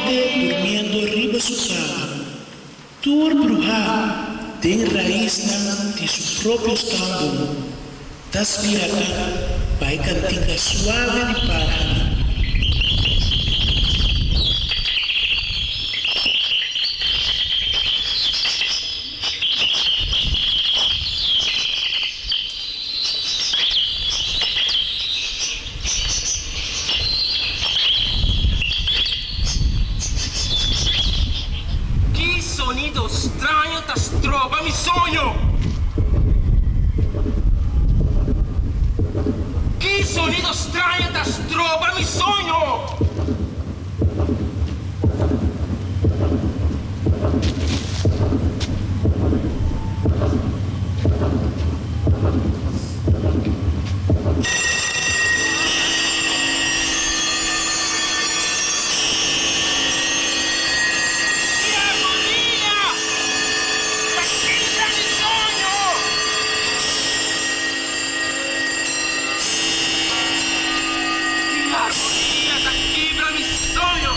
bèrdè durmiendo riba su kama, tur bruhá den raisnan di su propio stamboom, ta spièrta pa e kantika suave di parhanan. Ki sonido straño ta stroba mi soño? Ki sonido straño ta stroba mi soño? Ki armonia ta kibra mi soño! Ki armonia ta kibra mi soño!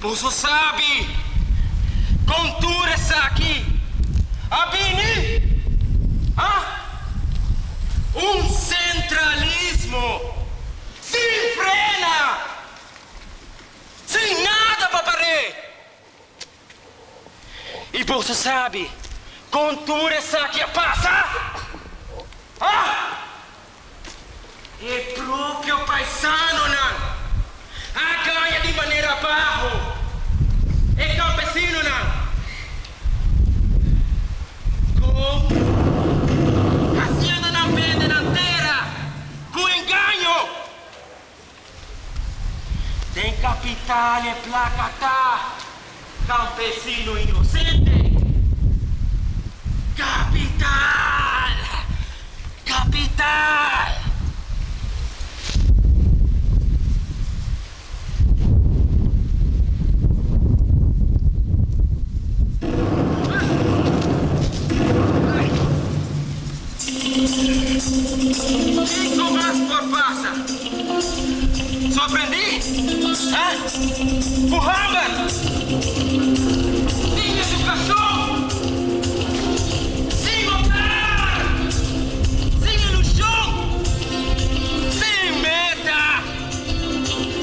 Boso sabi kon tur esaki a bini? Ha? Un sentralismo sin frena! Sin nada pa par'é! I boso sabi kon tur esaki a pasa? Ha? E propio paisanonan a gaña di manera baho e kampesinonan. Kon hasiendo nan bende nan tera ku engaño. Den kapital e plaka ta kampesino inosente. Kapital! Kapital! Kiko mas por pasa? Sorprendí? Ha? Ku hamber? Sin edukashon? Sin hogar? Sin ilushon? Sin meta?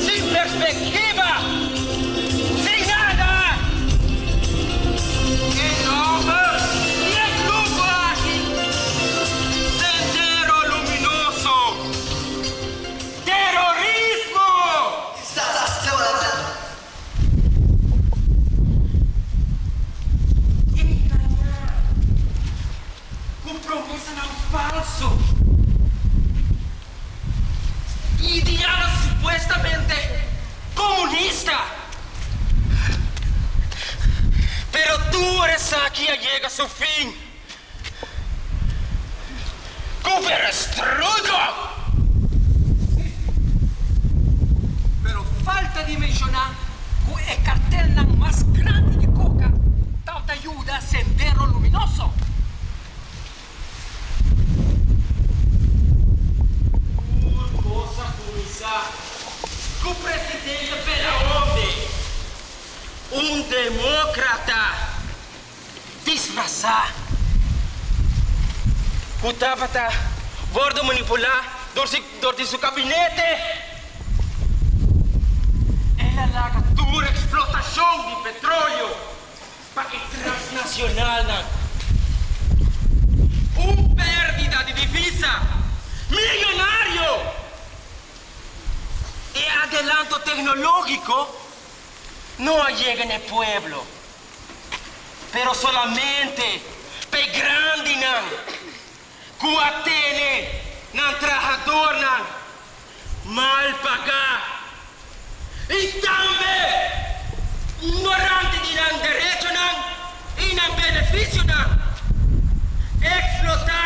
Sin perspektiva? Sin nada? E nòmber di e grupo aki, Sendero Luminoso. Terorismo! Engañá ku promesanan falso i idealnan supuestamente komunista. Pero tur esaki a yega su fin. Ku perestrudo! Pero falta di menshoná ku e kartelnan mas grandi di koka tabata yuda Sendero Luminoso. Tur kos a kuminsá ku presidente Belaunde, un demókrata. Disfrasá ku tabata wòrdu manipulá dor di su kabinete. El a laga tur eksplotashon di petroleo pa e transnashonalnan. Un pèrdida di divisa milionario! E adelanto teknológiko no a yega na e pueblo. Pero solamente pa e grandinan ku a tene nan trahadornan mal pagá i tambe ignorante di nan derechonan i nan benefisionan, eksplotá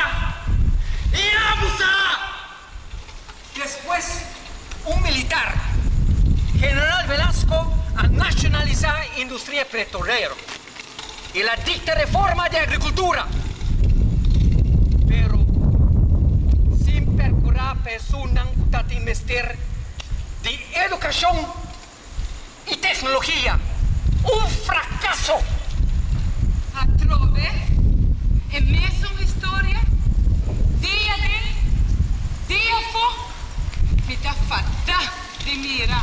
i abusá. Despues un militar, General Velasco a nashonalisá industria petrolero i el a dikta reforma di agrikultura, pero sin perkurá pa esunnan ku ta tin mester di edukashon i teknologia. Un frakaso! Atrobe e mesun historia, dia den, dia afó, mi ta fadá di mira,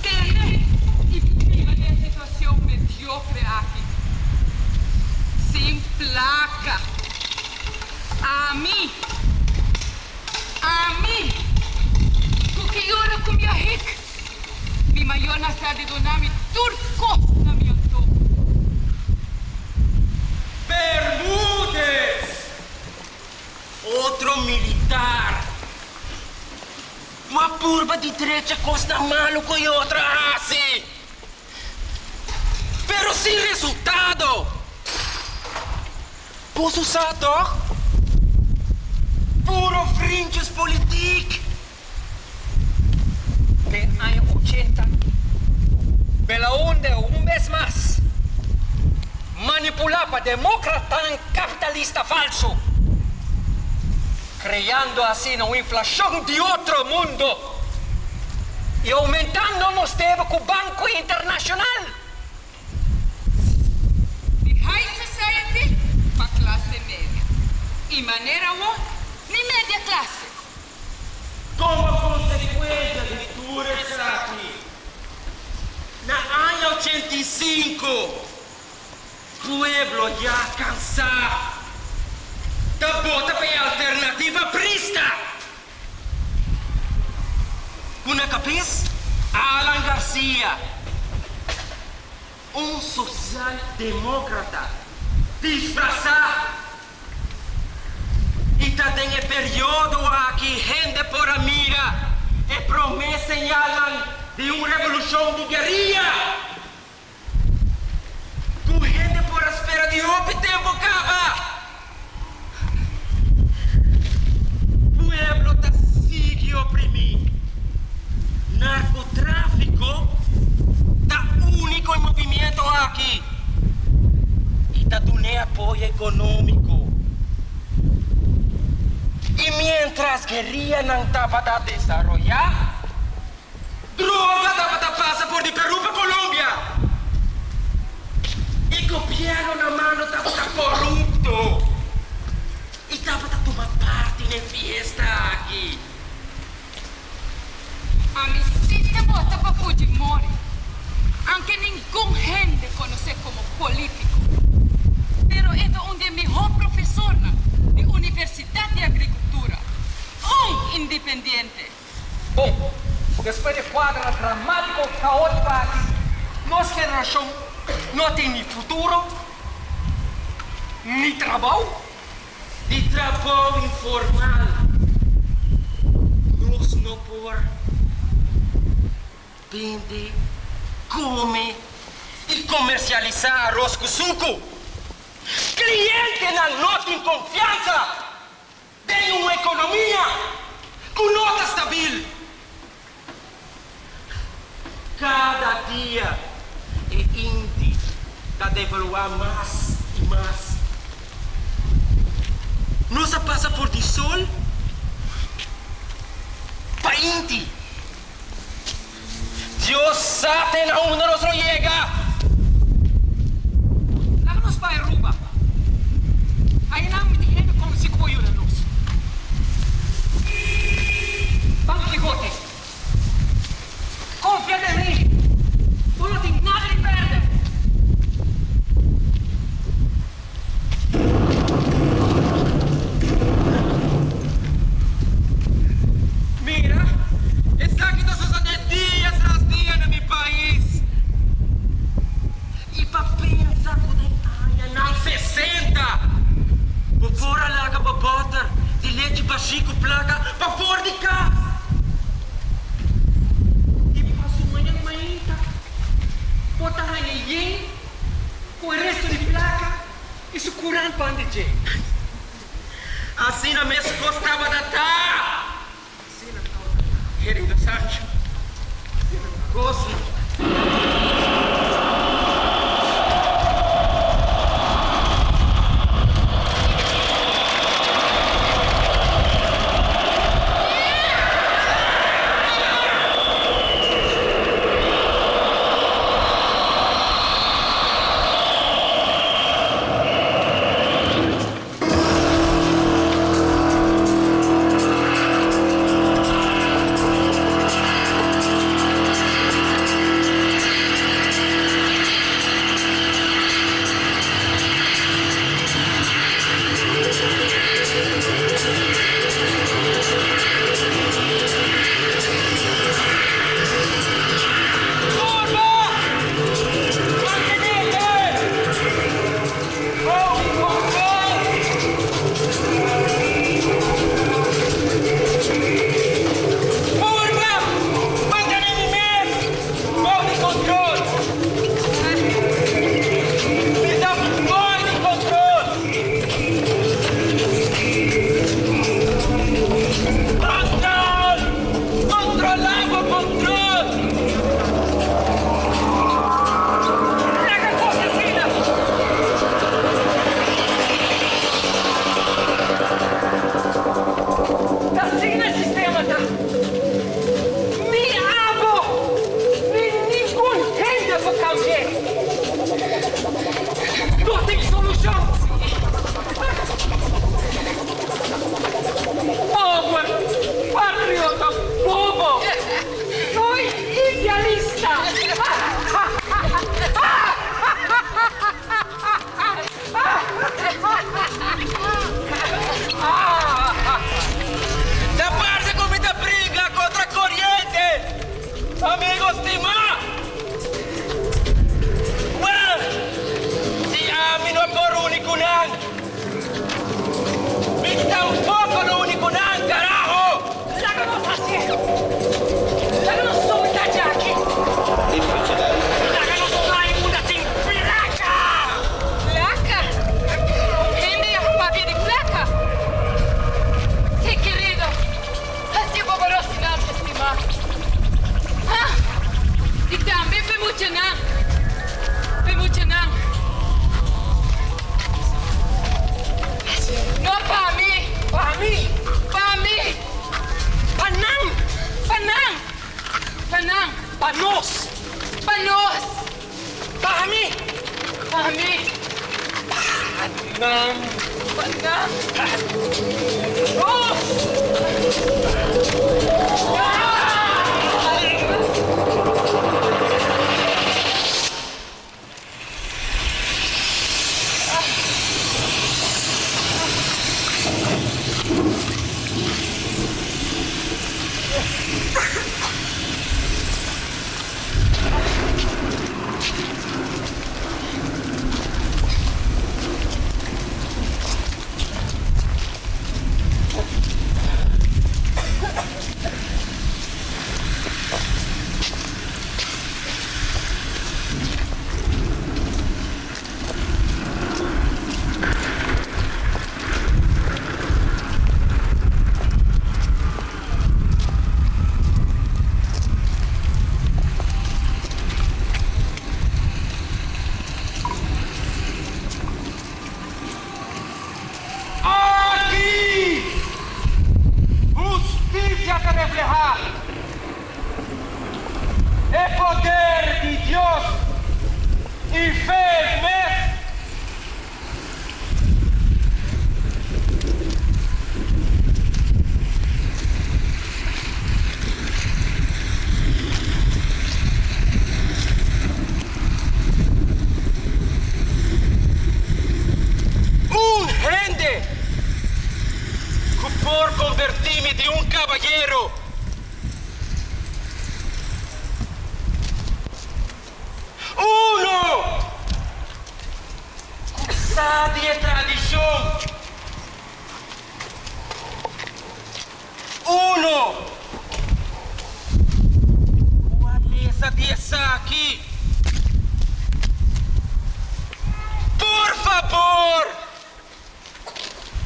tende i biba den e situacion mediocre aki. Sin placa. Ami, ami, cu ki ora cu mi a hik? Mi mayornan sa di duna mi tur kos na mi antoho. Bermudez! Otro militar ku a purba di drecha kosnan malu ku e otro a hasi, pero sin resultado. Boso sa tòg? Puro vriendjespolitiek! Den aña ochenta, Belaunde un bes mas manipulá pa demókratanan kapitalista falsu, kreando asina un inflashon di otro mundo i oumentando nos debe ku Banko Internashonal. Di high society pa klase media i manera awor ni media klase. Komo konsekuensia di tur esaki, na aña 85, pueblo ya kansá ta bota pa e alternativa aprista ku na kabes Alan Garcia, un sosialdemókrata disfrasá. I ta den e periodo aki hende por a mira e promé señalnan di un revolushon di gueria ku hende por a spera di hopi tempu kaba. Pueblo ta sigui oprimí. Narkotráfiko ta úniko e movimiento aki. I ta dun'é apoyo ekonómiko. I miéntras guerianan tabata desaroyá, droga tabata pasa for di Perú pa Colombia. E gobièrnu na mando tabata korupto i tabata tuma parti n'e fiesta aki. Ami sí ta vota pa Fujimori, aunke ningun hende konosé komo polítiko. Pero e ta un di e mihó profesornan di Universidat di Agrikultura, un independiente. Bon, despues di e kuadra dramátiko kaótiko aki, nos generashon no tin ni futuro, ni trabou. Di trabou informal nos no por bende, come y comercialisa aros cu sucu. Clientenan no tin confiansa den un economia cu no ta stabil. Cada dia e inti ta devalua mas y mas. Nos a pasa for di sol pa inti. Dios sa te na unda nos lo yega. Laga nos bai Aruba. Aynan mi tin hende konosí ku por yuda nos. Ban Kihote. Konfia den mi. Bo no tin nada di pèrdè. Mira, esaki ta sosodé dia tras dia na mi pais. I pa pensa ku den añanan 60 bo por a laga bo bòter di lechi bashí ku plaka pafor di kas. I pasu mañan mainta bo ta haña yen ku e resto di plaka i su kurant ban di dje. Asina meskos tabata ta. Asina tabata. Sancho. Cos.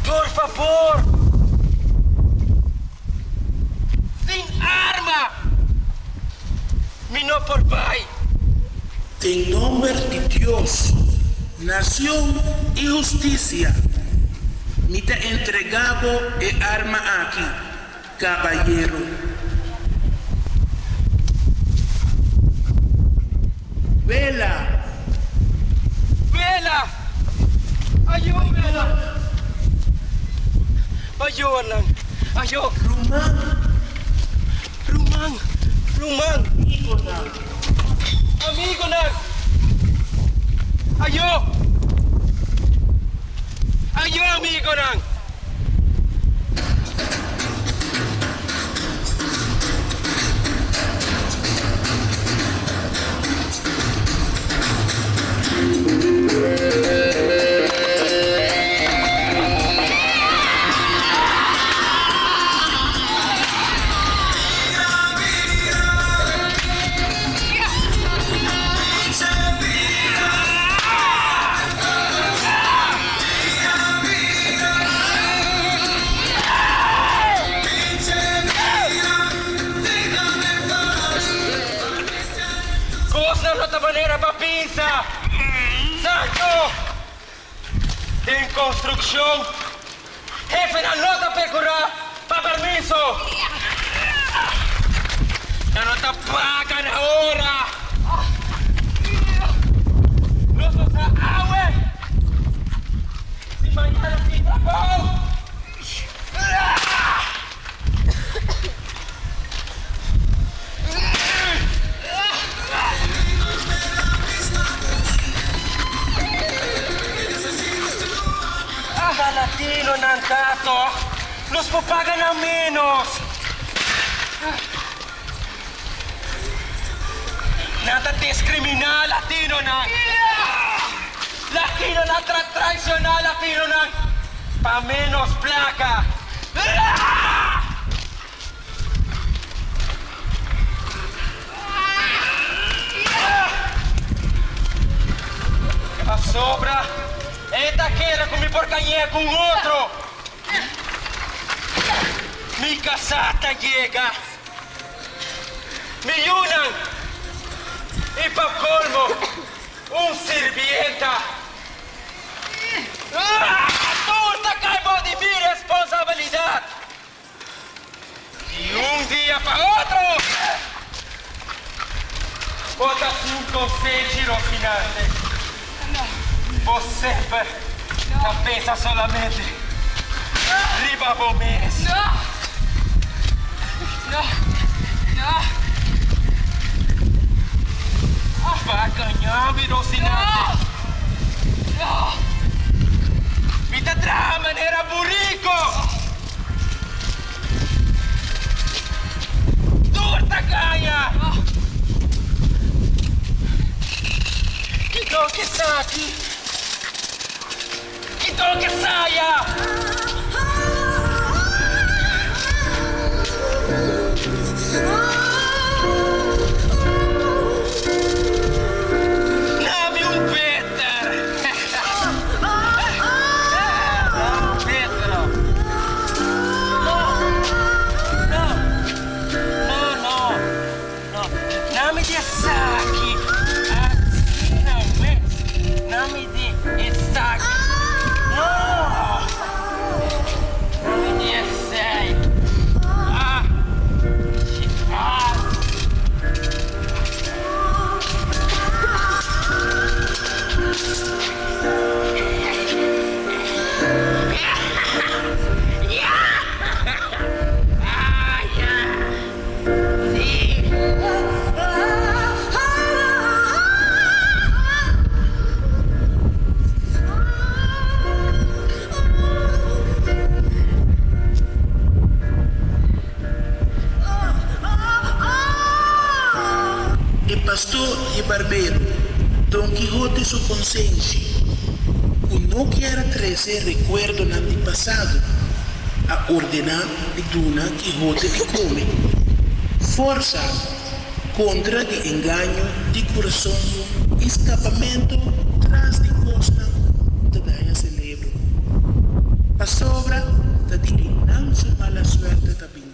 Por favor! Sin arma! Den nomber di Dios, nacion y husticia, mi ta entrega bo e arma aki, cabayero. Bela! Bela! Ayo, Bela! Mayornan, ayo! Ruman! Ruman! Ruman! Amigonan! Amigonan! Ayo! Ayo, amigonan! Cosnan no ta manera pa pinsa. Sancho! Den construccion, hefenan no ta percura pa permiso. Nan no ta paga na ora. Nos no sa awe si mañana tin trabou. Ta latinonan ta toch? Nos por paga nan menos. Nan ta discriminá latinonan. Latinonan ta traicioná latinonan pa menos placa. Pasobra e ta kere ku mi por kañ'é ku un otro. Mi kasá ta yega. Mi yunan i pa kolmo un sirbienta. Tur ta kai bou di mi responsabilidat. Di un dia pa otro bo ta sin konsenshi, Rosinante. Bo semper ta pensa solamente riba bo mes. Ba gaña mi, Rosinante. Mi ta traha manera burico. Tur ta gaña! Kiko ke saki? Kiko ke saya? Nami un beter! Nami un beter! No, no, no, no, no. Nami di esaki asina mes. Nami di esaki. No! Nami di esei. Ah, shi, ah. E pastor i e barbero, Don Quijote su konsenshi, ku no kier a trese rekuerdonan di pasado, a ordená di duna Quijote di kome. Forsa kontra di engaño di kurason i skapamentu tras di kosnan ku ta daña selebro, pasobra ta di einan su mala suerte ta bin.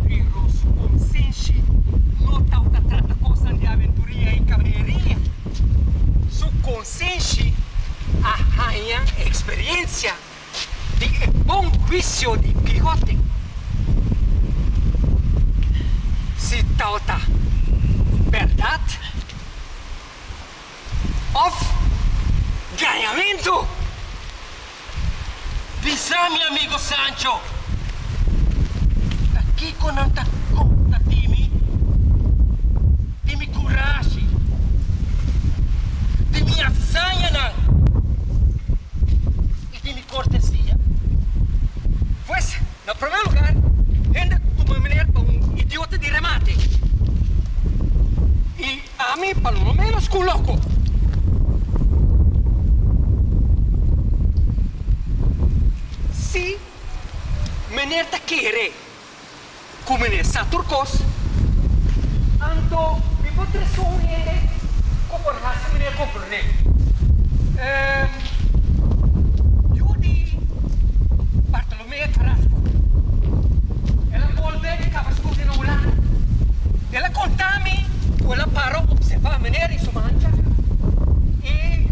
Pero su konsenshi Huisio di Quijote. Si tabata bèrdat òf gañamentu. Bisa mi amigo Sancho, ta kiko nan ta konta di mi? Di mi kurashi, di mi hazañanan i di mi kortesia. Pues, na promé lugar, hende ta tuma meneer pa un idiota di remate i ami pa lo ménos ku un loko. Si meneer ta kere ku meneer sa tur kos, anto mi por trese un hende ku por hasi meneer komprondé. Yu di Bartolomé Carrasco. El a bolbe di kaba studia na Hulanda. El a konta mi ku el a para opservá meneer i su mancha i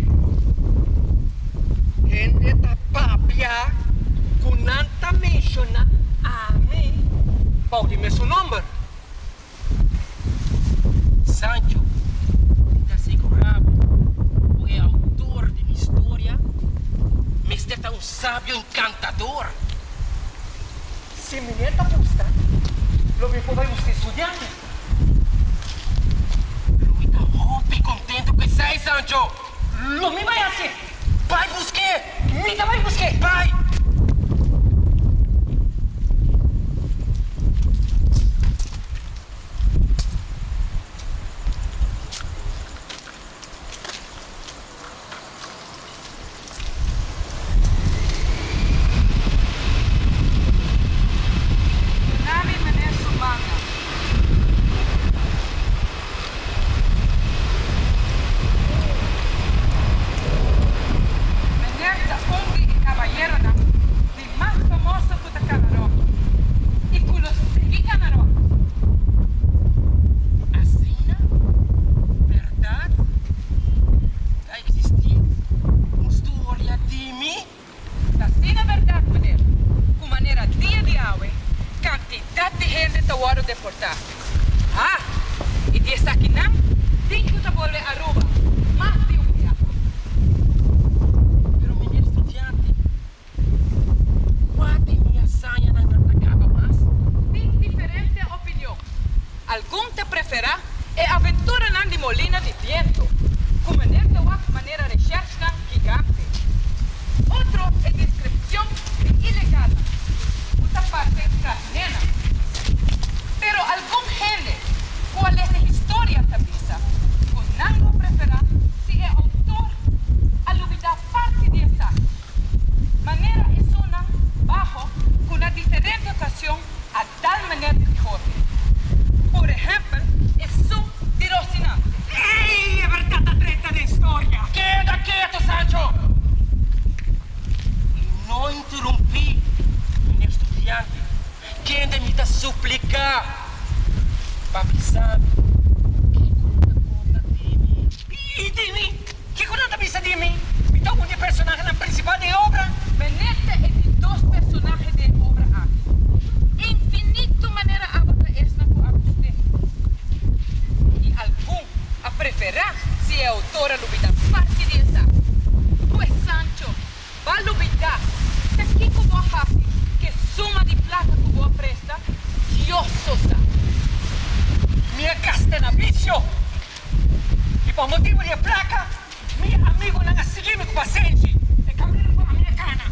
hende ta papia ku nan ta menshoná ami bou di mesun nomber. Sancho, mi ta sigurá bo ku e outor di mi storia mester ta un sabio enkantador. Si mi ne ta gusta, lo mi por bai buska e studiante. Lo mi ta hopi kontentu ku esei, Sancho. Lo mi bai hasié. Bai busk'é! Mi ta bai busk'é! Bai! Duna mi meneer su manga. Meneer ta un di e kabayeronan di mas famoso ku ta kana rònt i ku lo sigui kana rònt. Asina, bèrdat ta eksistí un storia di mi? Ta asina bèrdat, meneer, ku manera dia di awe kantidat di hende ta wòrdu deportá. Ha! I di esakinan tin ku ta bolbe Aruba mas di un biaha. Pero meneer studiante, kua di mi hazañanan nan ta kaba mas? Tin diferente opinion. Algun ta preferá e aventuranan di Molina di Biento, ku meneer ta wak manera reshershnan gigante. Otro e deskripshon di ilegalnan ku ta parse karnénan. Pero algun hende ku a lesa historia ta bisa ku nan lo preferá si e outor a lubidá parti di esaki, manera esunnan baho ku na diferente ocasion a dal meneer Quijote. Por ehempel esun di Rocinante. Ey, e berdad ta drenta den storia. Keda keto, Sancho! I no interumpí, meneer studiante. Kende mi ta supliká pa bisa mi kiko nan ta konta di mi? I di mi? Kiko nan ta bisa di mi? Mi ta un di e personahenan prinsipal den e obra. Benette e di dos personahe den e obra aki. Infinito manera abo ta esnan ku a gust'é. I algun a preferá si e outor a lubidá parti di esaki. Pues Sancho Ba lubidá ta kiko bo a hasi ke suma di plaka ku bo a presta, Dios so sa. Mi a gasta na bisio, i pa motibu di e plaka mi amigunan a sigui mi ku pasenshi e kaminda ku ami a kana.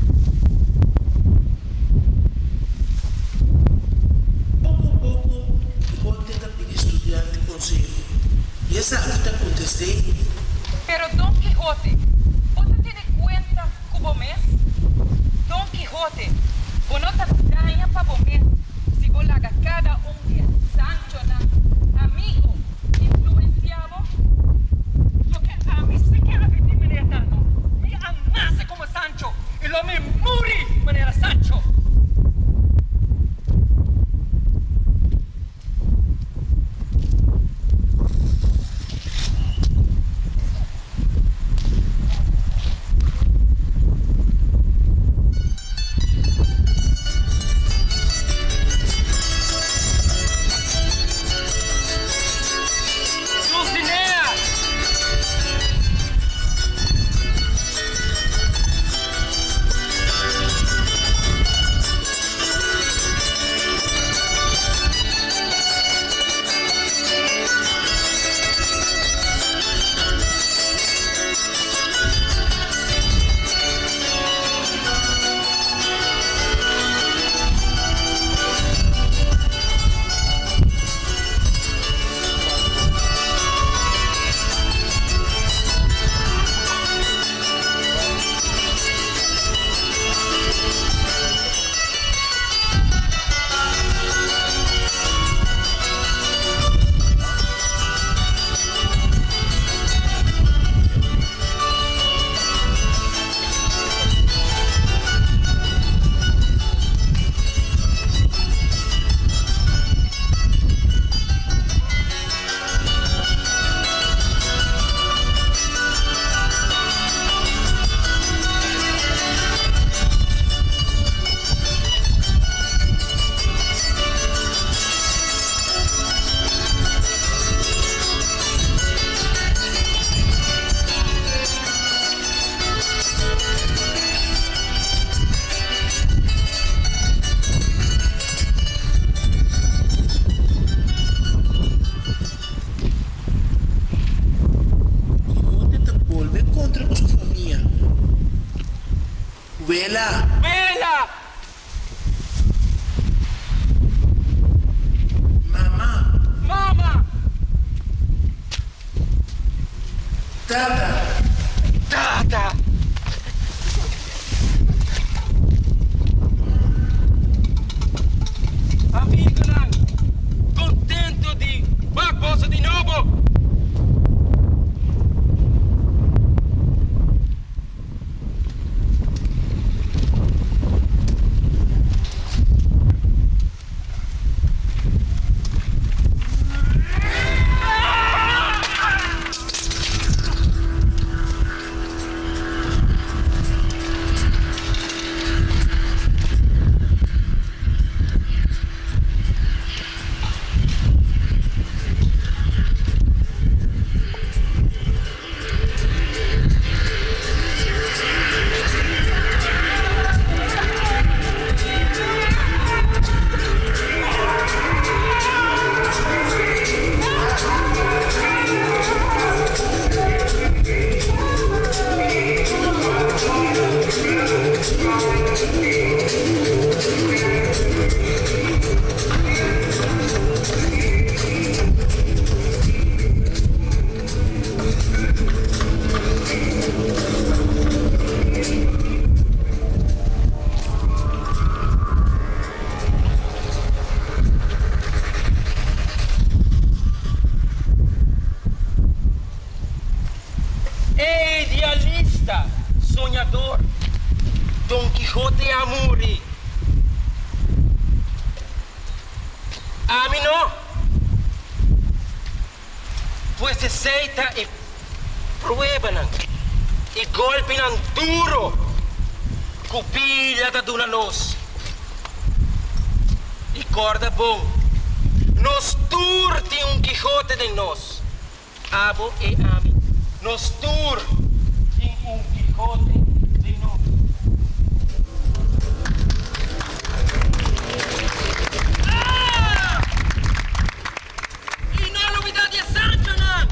Poko poko Quijote ta pidi studiante konseho, i esaki ta kontest'é. Pero Don Quijote, bo ta tene cuenta cu bo mes? Don Quijote, bo no ta daña pa bo mes si bo laga cada un di e Sanchonan amigo influencia bo? Loke ami si ke admití meneer Tano, mi a nace como Sancho y lo mi muri manera Sancho. Wela. Wela. Mama. Mama. Tata. Tata. Amigonan, contento di wak boso di nobo. E idealista, soñador, Don Quijote a muri. Ami no. Pues esey ta e pruebanan, e golpinan duro cu bida ta duna nos. Y corda bon, nos tur tin un Quijote den nos. Abo e ami. Nos tur tin un Quijote den nos. Ah! I no lubida di e Sanchonan!